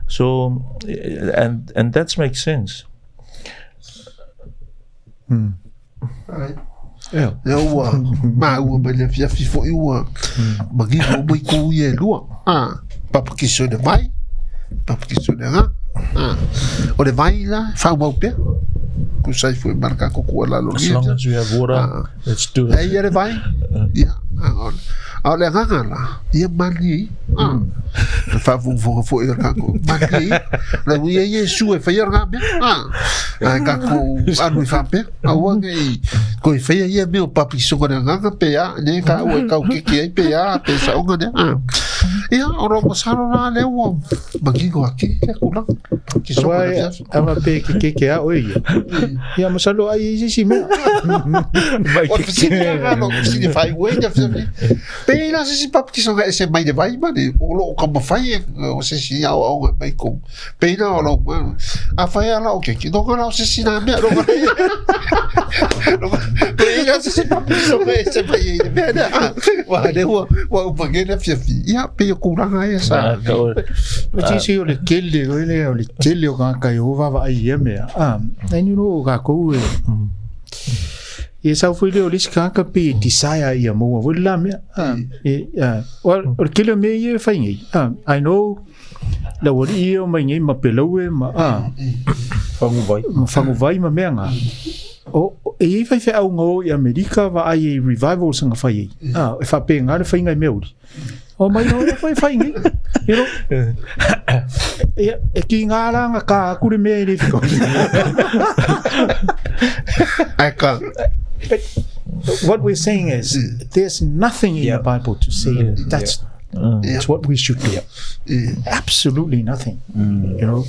So and that makes sense. ai. Ia. Lea ua maua mai le afiafi foi ua manino uma itu ia e lua. Ah, papakiso i le vai, papakiso i le agaga. Ah, o le vai la, e faaumau pea. Kusai foi ma le kākou As kualalogia. long as we have water, Ah. let's do it. E ia le vai. Ia, ah, a o le agaga la, ia malie ia. Ah, le faafogafoga foi o le kākou, malie ia. Le ui ai Iesu e faia lena mea. Ah, ae kākou alu i faapea. Aua nei koe faia ia mea o papakisoga le agaga pe a, lea taua e taukeke ai pe a, pe saoga lea. Ah, Ia, o lo masalo la lea ua manino atili lea tulaga. Papakisoga i le afiafi. Aua pe kekeke a oe ia. Ia masalo ai i se isi mea. O le fesili la lena, o le fesili e faaiu ai le afiafi. Pe i ai la se isi papakisoga e ese mai le vai ma le o lo o taumafai e o se isi aoaoga e mai totonu. Pei la o lau afai lava la o keiki, loga la o se isi na mea, loga pe i la se isi papakisoga e ese mai ai i le mea lea. Aua lea ua uma nei le afiafi. Ia, pei o tulaga ia sa. O sisi o le tele foi lea, o le tele o tagata e o vaavaai i ia mea. Ai no o kākou e Ia sau foi lea o le isi tagata pei e desire ia maua foi le la mea. O le tele o mea ia e fai nei. I know le aualii ia o mai nei ma Peleue ma Faguvai. Ma Faguvai ma mea ngā. O, e iai faifeau nga o i Amerika vaai ai revivals nga fai ai. E faapena le faiga i mea uli. O mai no e fai fai nei. You know? E, e ki ngā rā nga kā aku le mea e le whika. Ai ka. But what we're saying is, there's nothing in the Bible to say that's That's what we should do. Absolutely nothing. You know?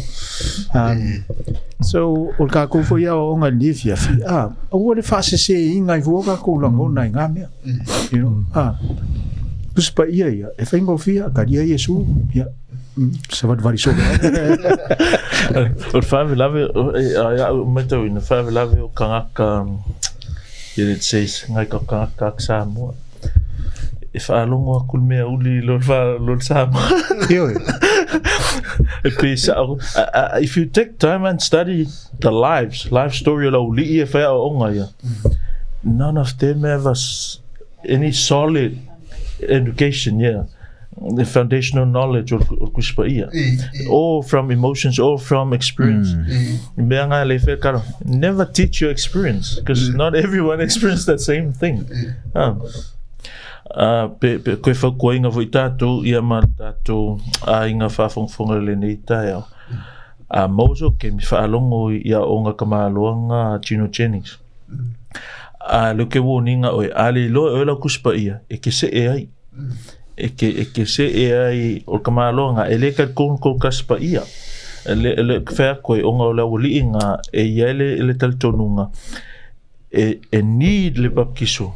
So, o le kākou foi aoaoga i lenei afiafi, aua le faasesēina ai fua kākou lagona i ngā mea. You know? Tusi Paia ia, e faigofie, talia Iesu, ia, savalivali solo ai. O le faalavelave, ia au e matauina, faalavelave o tagata, let's say, ngai ka tagata Samoa. E faalogo atu le mea uli i lo le Samoa. Ioe. E pei sao. If you take time and study the lives, life story o le aualii e fai aoaoga ia, none of them have a, any solid education, yeah. The foundational knowledge o le Tusi Paia. All from emotions, all from experience. Mea ngā le whai karo. Never teach your experience, because not everyone experience that same thing. Pe, pe, koe whaukuainga foi tātou, ia mā tātou āinga whāwhongawhonga le nei taeao. A maua so ke mi whaalongo i a onga ka māloanga a Gino Jennings. A leo ke warninga oe, a le iloa e oe lau Tusi Paia, e ke see ai. E ke, e ke see ai o ka māloanga, e le ka kong ko Tusi Paia. Le, le whea koe onga o le aualii ngā, e ia le, le talitonuga, e, e need le baptiso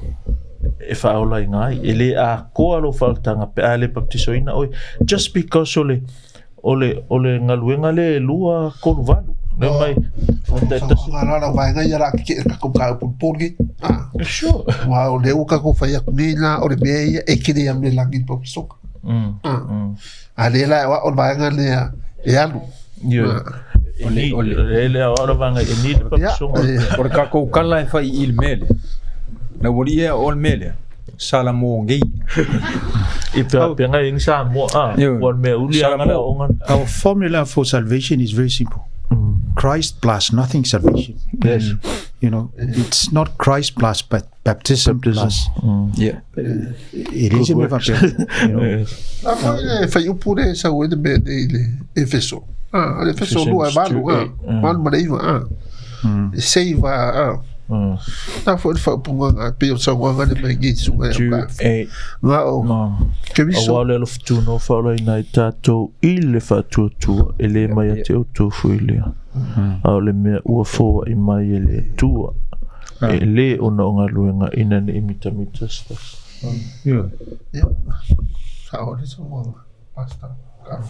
e whaola i ngā ai. E le ākoa lo whaoltanga pe a le baptiso ina oe. Just because o le, O le, o le galuega lea e lua tolu valu. Lea mai, o ngā rara waenga ia rā ki ke kakou ka upu pōri. Ah. Sure. Wa o le uka ko whai aku nei nā o le mea ia e kere ia me langi pa soka. Ah. A le la wa o waenga lea e alu. Ioe. E ni, e le o le waenga e ni le papisoga. O le kakou kala e whai i le mea lea. Na wali ea o le mea lea. Salamongei. I pea pea ngai ingi Samoa, ah, ua mea uli anga le onga. Our formula for salvation is very simple. Christ plus nothing salvation. Yes. You know, it's not Christ plus but baptism, Baptism. plus. Yeah. E le se mea faapea, you know. Yes. A foi le whai upu le sau e le mea nei le Efeso. Ah, le Efeso lua e valu, ah. Valu ma le iva, ah. E save, ah. Nā foi le faaupuga ngā pei o sauaga le mai nei suga e Two, au ka. eight, Ngā o nine. Keriso. Aua le alofa whaola ina i tātou i le whaatuatua e le mai a te outou foi lea. A o le mea ua fōa i mai e le Atua, e le ona o galuega ina ne i mitamita se tasi. Ioe. Ia. Sa o le sauaga. Pastor. Ka.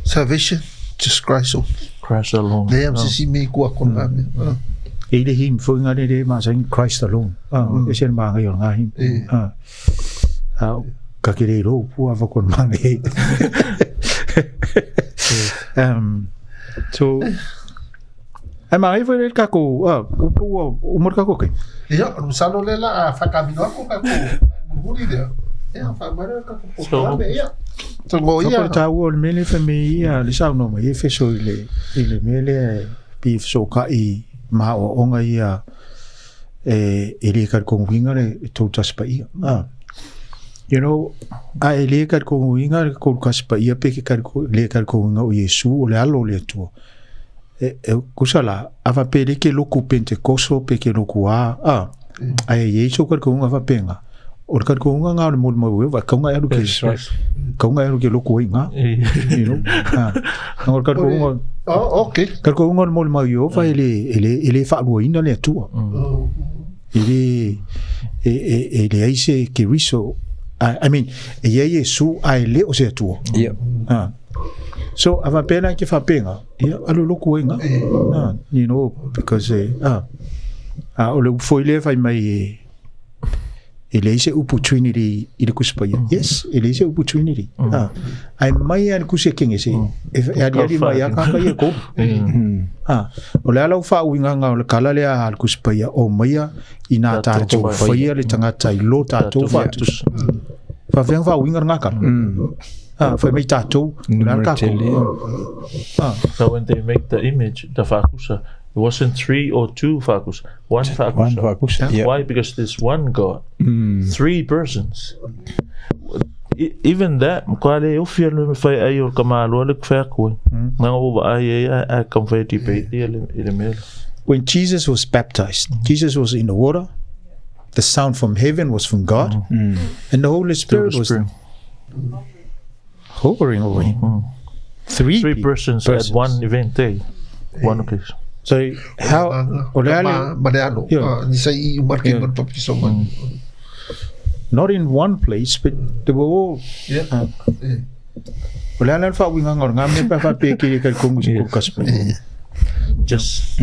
Salvation, just Christ only. Christ alone. Lea ma se si mea i kua kona ngā mea. E le him foi ngā le ma sa Christ alone. Ah, e se ma ngai o ngā him. Ah. Ah, ka ke le ro pu ava kon ma ngai. So ai ma ngai foi le ka ko ah u pu u mo ka ko ke. Ia, o masalo le la a whakamino aku ka ko muhuri lea. Ia, whakamaro ka ko pokalame, ia. So, Ia. ia. Ko tāua o le mele wha me ia le saunoa mai e feso i le, i le mele e pi whasokai ma o onga ia e, e le kari konguinga le tau tasipa ia. Ah. You know, a e le kari konguinga le tau tasipa ia pe ke kari, le kari konguinga o Iesu o le alo o le Atua. E, e kusa la, a pe le ke loku Pentekoso pe ke loku a, a, a e Iesu kari konguinga wha penga. O le talitonuga lena o le molimau e kauga e alu ke kauga e alu ke lotu ai i ina. You know? Ah. O le talitonuga Oh, okay. Talitonuga o le molimau i Ieova e le e le e le faaluaina le Atua. E le e e e leai se Keriso I mean e i ai Iesu ae le o se Atua. Ia. Ah. So a faapea la e te faapena, ia alu lotu ai i ina. Ah, you know, because eh, ah, ah, o le upu foi lea e fai mai e E leai se upu Trinity i le Tusi Paia. Yes, e leai se upu Trinity. Ah, ae mai lava i le Tusi a Kenese, e, e aliali mai lava tagata ia e tolu. Ah, o le a lau faauigaga o le kala lea a le Tusi Paia, o maia inā tatou faia le tagata i lo tatou faatusa. Faafefea ona faauiga lena kala? Ah, fai mai tatou, o le a le tatou? Ah. So when they make the image, the faakusa, it wasn't three or two faakusa, one faakusa. One faakusa, yeah. Why? Because there's one God, three persons. Even that, kua le ofi a le fai ai o ka malo le fai aku. Nga o va ai ai ai kam fai debate i le i le mea. When Jesus was baptized, Jesus was in the water. The sound from heaven was from God, and the Holy Spirit was hovering over him. Three, Three persons, at one event, eh? One occasion. So how o le a le Ma le alo. Yeah. Ah, ni sa i umarke Yeah. ma le papisoga. Not in one place, but they were all Yeah. Ah. O le a le faauigaga o lena mea pe a faapea e ke le talitonu i se Kaspa. Just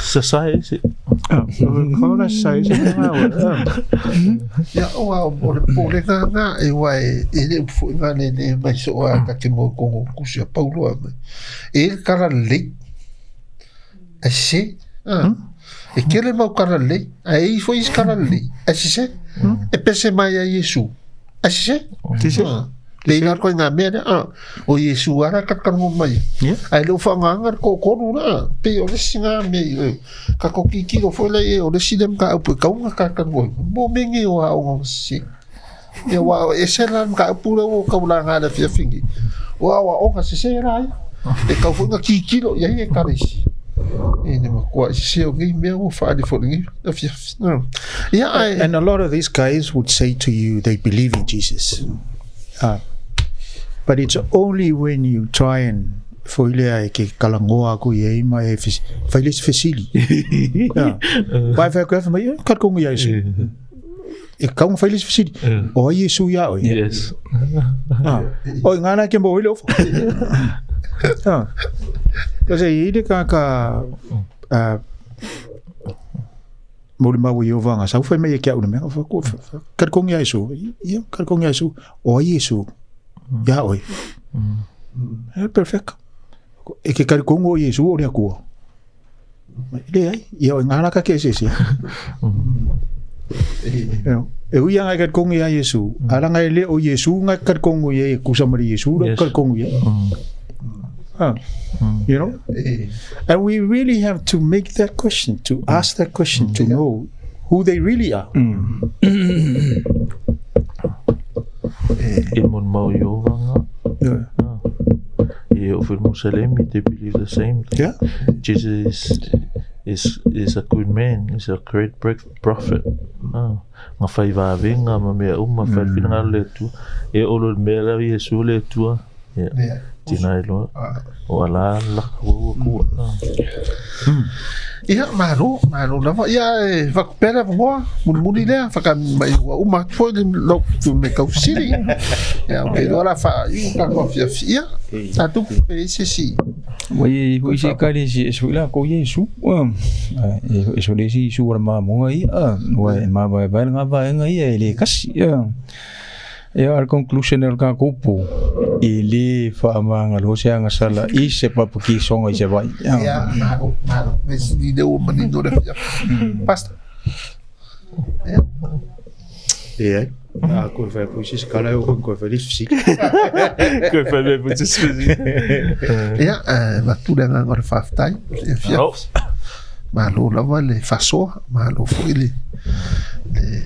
society. Ah, o le society. Ia, o a o le polega nga e wa e e le upu foi nga le le mai so a ka te mo kongo kusi a Paulo a mai. E le kala lei. A se. Ah. E kele mau kala lei. A e i foi is kala lei. A se se. E pese mai a Iesu. A se se. Se se. Ah. Le ina koe ngā mea rea, ah, o Iesu ara ka karango mai. Yeah. Ai leo whaanganga le kōkōru rā, pe o le si ngā mea i oe. Ka ko kikiro foi lai e o le si lem ka aupu e kaunga ka karango. Mō menge o a onga si. Ia wa e se la ka aupu le o kau la ngā le fiafingi. O a wa onga se se rā ia. E kau foi ngā kikiro ia i e karisi. E ne ma kua i se o ngi mea o whaali foi ngi a fiafi. No. Ia ai. And a lot of these guys would say to you they believe in Jesus. But it's only when you try and foi lea e ke kalagoa aku i ai ma e fai le isi fesili. Ia. Vai fai aku e mai, e kalikonga ia Iesu. E kaunga fai le isi fesili. O ai Iesu ia oe? Yes. Ah. O i ngana ke mo i le ofo. Ah. Kasi i le ka ka Molimau i Ieova nga sau fai mai e ke au le mea, kalikonga ia Iesu, ia, kalikonga ia Iesu, o ai Iesu, ia oe. E perfect. E ke kalikonga o Iesu o le Atua. Leai, ia o ngā raka ke ese ese. E ui anga e kalikonga ia Iesu, aranga e le o Iesu nga kalikonga ia e kusa mari Iesu, Yes. kalikonga ia. You know? And we really have to make that question, to ask that question, to know who they really are. E mon mau i ova nga. Yeah. I o fil Musalemi, they believe the same thing. Yeah. Jesus is a good man, is a great prophet. Ah, nga fai vavenga ma mea uma, fai whina ngā le Atua. E olo le mea la Iesu le Atua. Yeah. Tina e loa. O ala la ua kua. Ia, malo, malo lava. Ia, e whakapera ngoa, mulimuli lea, whaka mai ua uma atu foi le lau tu me kau siri. Ia, o ke loa la wha, iu ka kua fia fia, tātou pe i se si. Ua i hui se kare si e sui la ko Iesu. E so le si Iesu o le mamoga ia, ua e mavaevae le gavaega ia e le kasi. Ia, o le conclusion o le tatou po, e le faamagalo se agasala i se papakisoga i Savaii. Ia, malo, malo. Me sili le ua manino le fia. Pastor. Ia. Leai. A koe whai pui se kala e koe koe whai le fisiki. Koe whai le pui se fisiki. Ia, avatu le agaga o le faafetai. Ia fia. Malo lava le faasoa, malo foi le le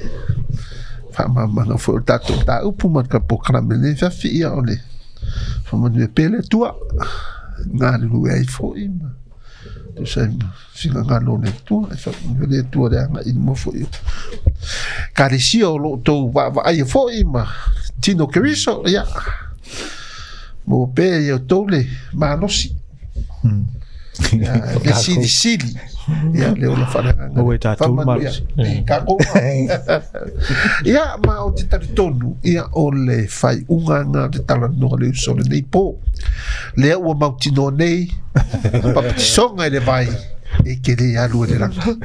faamamaga foi o le tatou mataupu ma le polokalame i lenei afiafi. Ia o le faamanuia pea le Atua, galulue ai foi ma Tusa ai ma finagalo o le Atua, e faamanuia le Atua le agai i luma foi o Ekalesia o lo o outou vaavaaia foi ma tino Keriso, ia, maua pea ia outou le malosi. Ia, le silisili, ia, le ola faaleagaga. Maua e tatou le malosi. Tatou. Ia, ma ou te talitonu, ia, o le faaiuga lena o te talanoa le uso lenei po. Lea ua mautinoa nei, papatisoga i le vai, e te le alu e le lagi.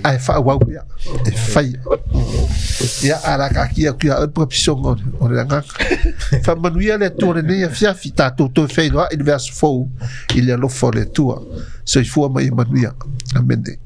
Ae faaauau pea, e faia. Ia, a la taatia atu ia oe papatisoga o le agaga. Faamanuia le Atua lenei afiafi, tatou toe feiloai i le vaiaso fou i le alofa o le Atua. Soifua ma ia manuia. Amene.